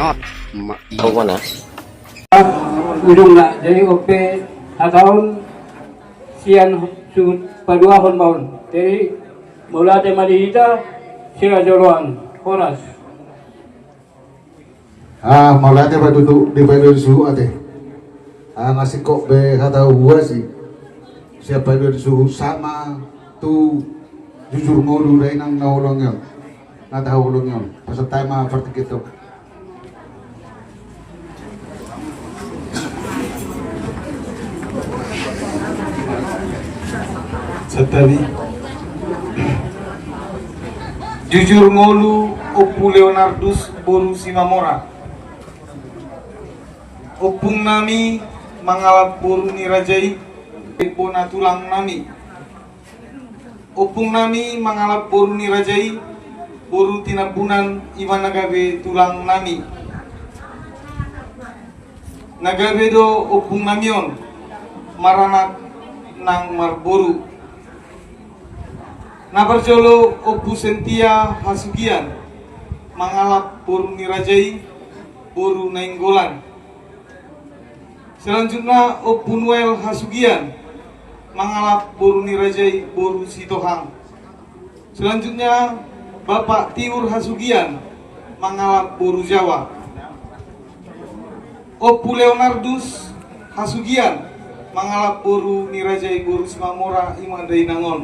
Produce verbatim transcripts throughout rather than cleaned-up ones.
Not. Ma-, i- Au mana? Ujungna, jadi on pe hataon sian suhut paduahon ma on. Jadi, mauliate ma di hita, sira joloan. Horas. Ah, mauliate ma tutu di paidua ni suhut ate. Ah, nga singkop be hata huhuasi. Sian paidua ni suhut sama tu jujur ngolu dainang na holong i on. Na tahaholongi on. Pasahat hita ma partingkian on. Santabi. Jujur ngolu Ompu Leonardus boru Simamora. Ompung nami mangalap boru ni raja i, bona tulang nami. Ompung nami mangalap boru ni raja i, boru Tinambunan, i ma na gabe tulang nami. Na gabe do ompung nami on maranak nang marboru. Na parjolo Ompu Sentia Hasugian mangalap boru ni raja i, boru Nainggolan. Selanjutna Ompu Noel Hasugian mangalap boru ni raja i, boru Sitohang. Selanjutnya Bapak Tiur Hasugian mangalap boru Jawa. Ompu Leonardus Hasugian mangalap boru ni raja i, boru Simamora, i ma dainang on.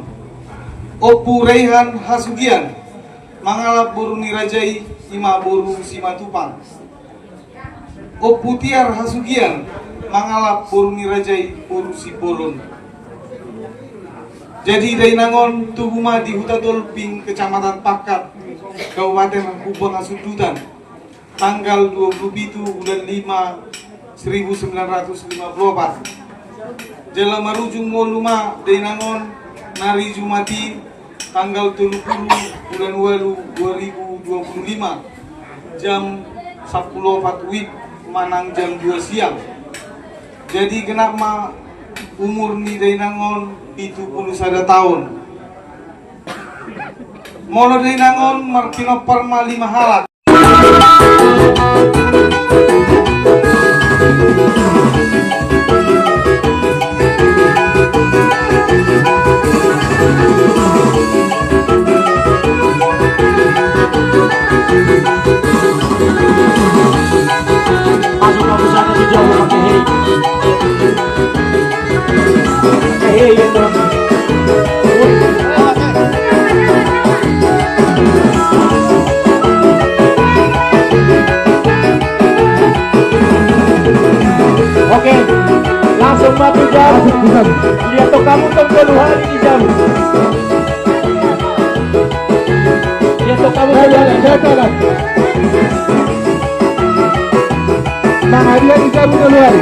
Ompu Reihan Hasugian mangalap boru ni raja i, i ma boru Simatupang. Ompu Tiar Hasugian mangalap boru ni raja i, boru Simbolon. Jadi dainang on tubu ma di Huta Tolping, Kecamatan Pangkat, Kabupaten Humbang Hasundutan, tanggal dua puluh pitu bulan lima seribu sembilan ratus lima puluh opat. Jala marujung ngolu ma dainang on nari Jumat i, tanggal tolu puluh bulan walu dua ribu dua puluh lima, jam sampulu opat wib manang jam dua siang. Jadi genap ma umur ni dainang on pitu puluh sada taon. Molo dainang on marpinompar ma lima halak. Masuk ke sana, dijawab pakai hei. Oke, langsung ma tu jabu. Lihat tu hamu tong tolu hali di jabu. Lihat tu hamu tong tolu hali. Mangaliat di jabu tolu hali.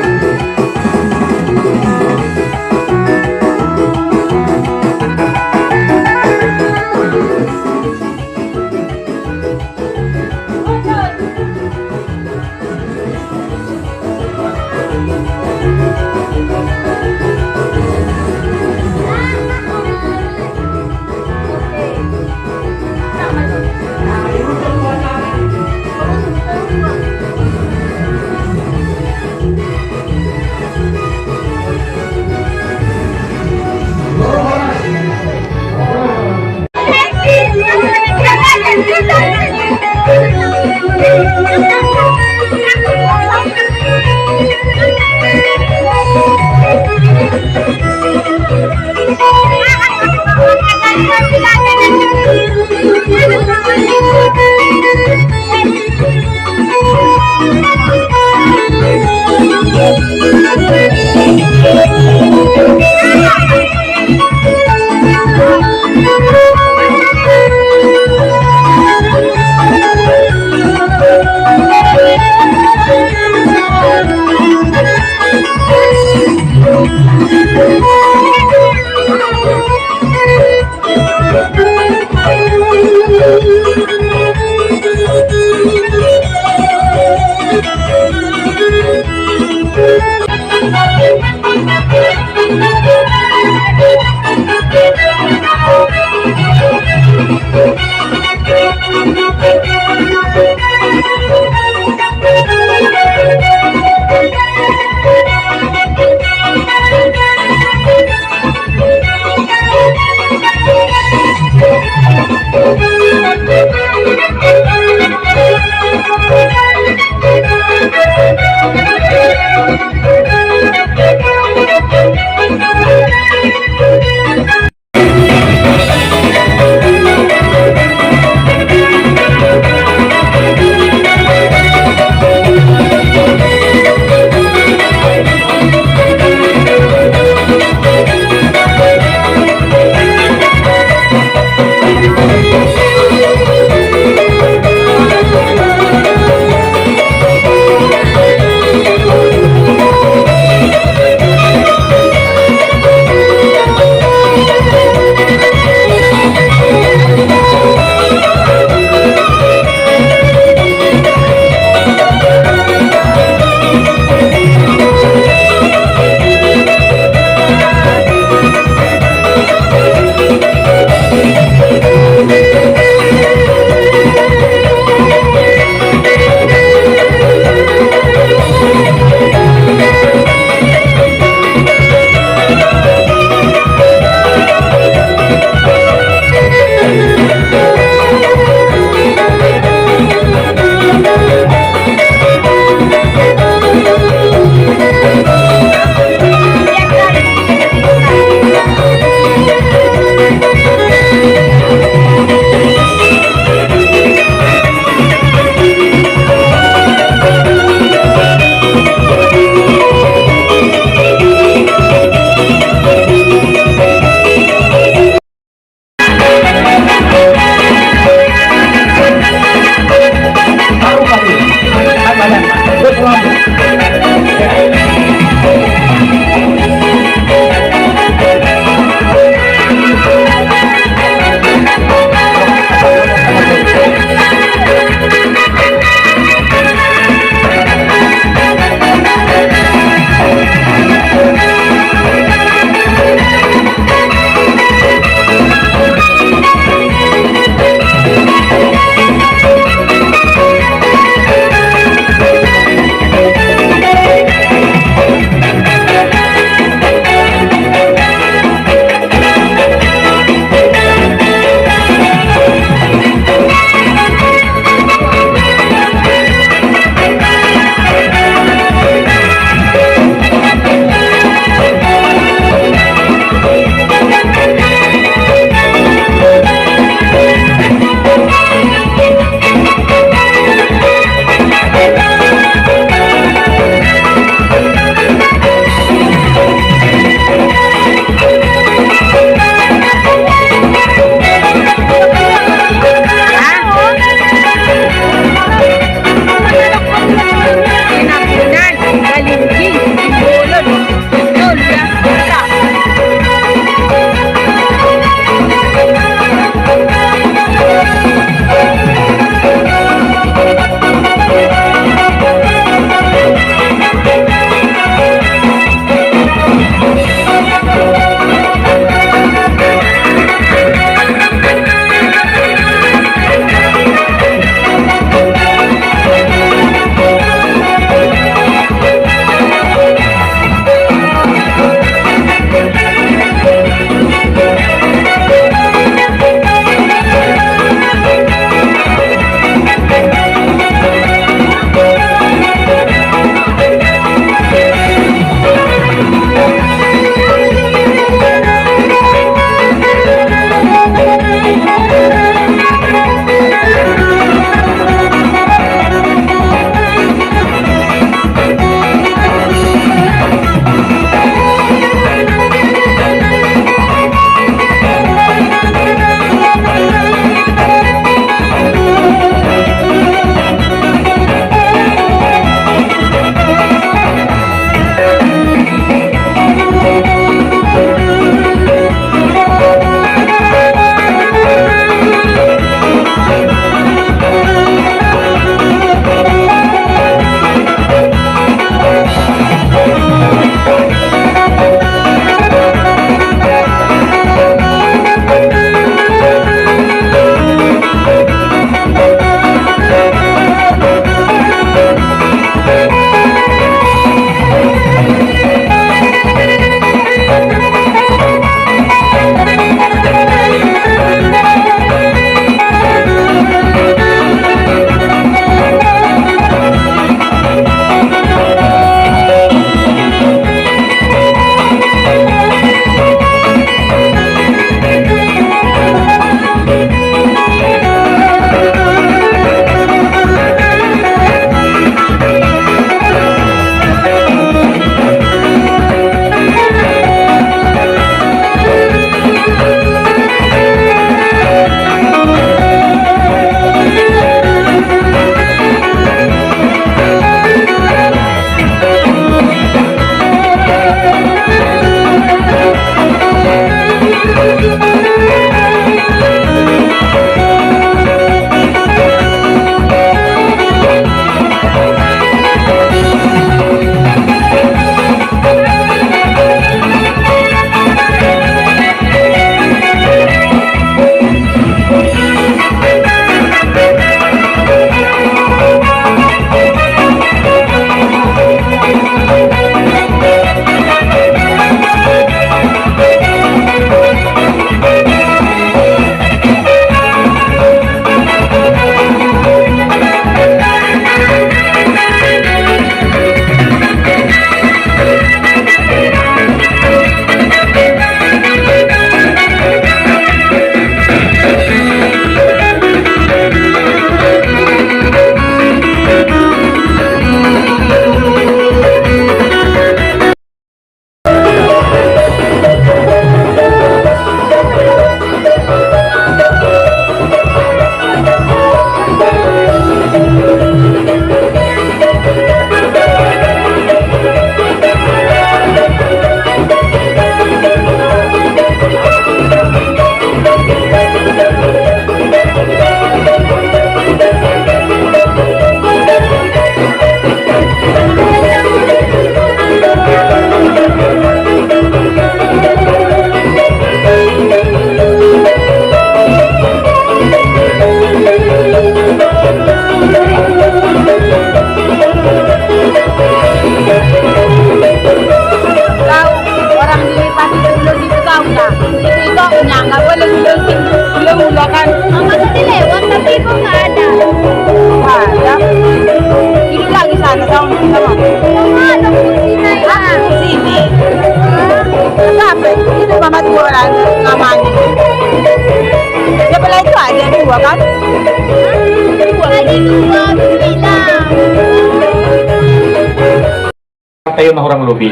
Hurang lobi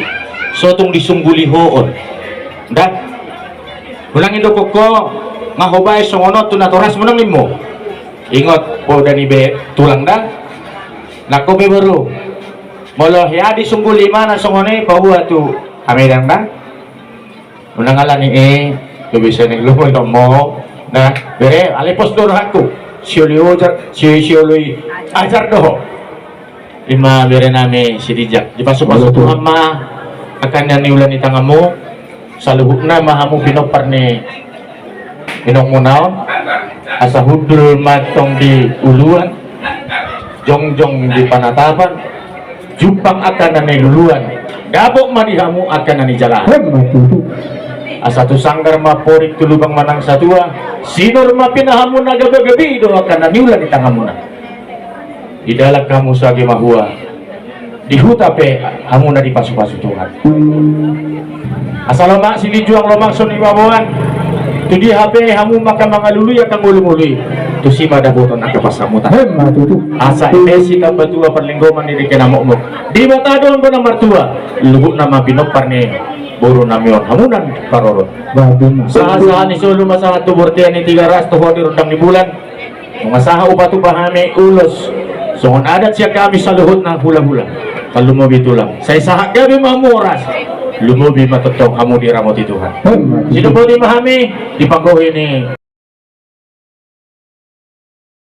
so tung disungguli ho on. Nda, unang idokkon ho nga ho baen songon on tu natoras, unang nimmu. Ingot poda ni be tulang da. Nangkon pe boru, molo hea disungguli imana songon i, paboa tu hami dang da. Unang alani i, tu bisa ni lu mo. Nda, bere, alai pos do rohangku. Sioloi ajar, si sioloi ajar do ho. Ima bere nami Sitinjak, dipasupasu Tuhan ma angka na niula ni tanganmu. Saluhutna ma hamu pinompar ni inongmuna on, asa hundul ma tong di uluan, jongjong di panatapan, jumpang angka na niluluan, dapot ma di hamu angka na nijalahan. Asa tu sanggar ma porik, tu lubang ma nang satua, sinur ma pinahanmuna, gabagabi do angka na niula ni tanganmuna. Di dalan hamu sage mahua, di huta pe hamuna dipasupasu Tuhan. Asa lomak silinjuang, lomak sinuaboan, tu dia hape hamu angka mangalului angka ngolungolu i, tusi ma dapotan angka pansamotan. Asa eme sitambatua parlinggoman ni dengke na mokmok, Debata do on bona martua, luhutna ma pinompar ni boru nami on hamuna parorot. Sahat-sahat ni solu ma sahat tu bontean ni Tigaras, tu hodi rondang ni bulan. Nunga sahat hupatupa hami ulos songon adat sian hami saluhutna hulahula. Tarlumobi tulang, sai sahat gabe ma hamu horas, lumobi ma tongtong hamu diramoti Tuhan. Sidapoti ma hami di panggohi ni